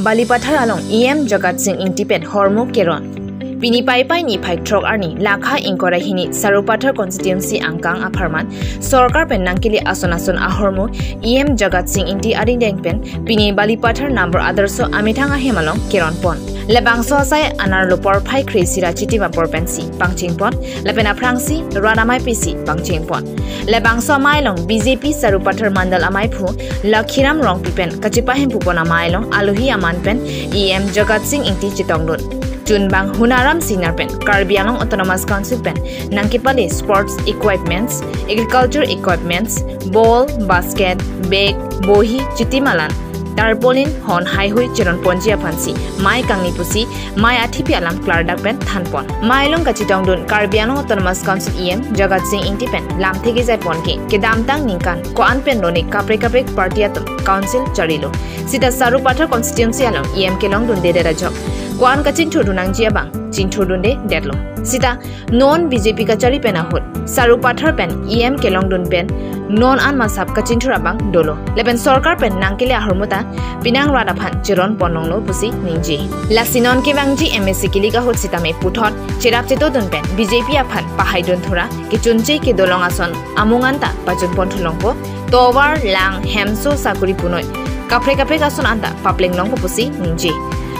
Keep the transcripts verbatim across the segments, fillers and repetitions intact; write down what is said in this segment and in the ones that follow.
Balipathar along E M Jagat Sing Engti pen hormu keron. Pini Paipai niphai throk arni lakha ingkoi ra hini Sarupathar constituency angkang apharman sorkar pen nangkele ason ason ahormu E M Jagat Sing Engti arideng pen pini Balipathar number Adarsho amethang ahem along keron pon. Labangso asai anerlo porphai kre-isi ra chitim apor pensi pangcheng pon, lapen aphrangsi rat amei pensi pangcheng pon. Labangso amei along B J P Sarupathar Mandal amaiphu Lakhiram Rongpi pen kachipahemphu pon amei along alohi aman pen E M Jagat Sing Engti chetongdun. Chunbang Hunaram Singnar pen Karbi Anglong Autonomous Council pen nangkepale sports equipments, agriculture equipments, ball, basket, bag, bohi, chitim alan, tarpaulin, hon haihui cheron ponji aphansi mei kangni pusi mei athipi alam klardak pen than pon. Mei along kachetongdun Karbi Anglong Autonomous Council E M Jagat Sing Engti pen lamthe kejai pon ke kedamtang ningkan ko-an pen lone kaprek kaprek party atum council charilo. Sita Sarupathar constituency along E M kelongdundedet ajok ko-an kachingthurdun nangji abang chingthurdunde detlo. Sita non B J P kachari pen ahut Sarupathar pen E M kelongdun pen non an masap kachingthur abang dolo. Lapen sorkar pen nangkele ahormu ta penang rat aphan cheron pon longlo pusi ningje. Lasi non kevangji M A C kilik ahut sitame puthot cherap chetodun pen B J P aphan pahaidun thura kechunche kedolong ason amung anta pachun pon thulongpo, tovar, lang, hemso, sakuri punoi kaprek kaprek ason anta papleng longpo pusi ningje.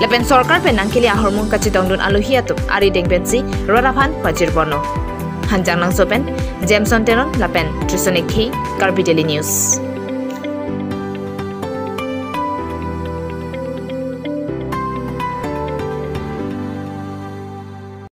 Lapen sorkar pen nangkele ahormu kachetongdun alohi atum arideng pensi rat aphan pajir ponlo. Hanjanglangso pen Jameson Teron lapen Trison Ekhi, Karbi Daily News.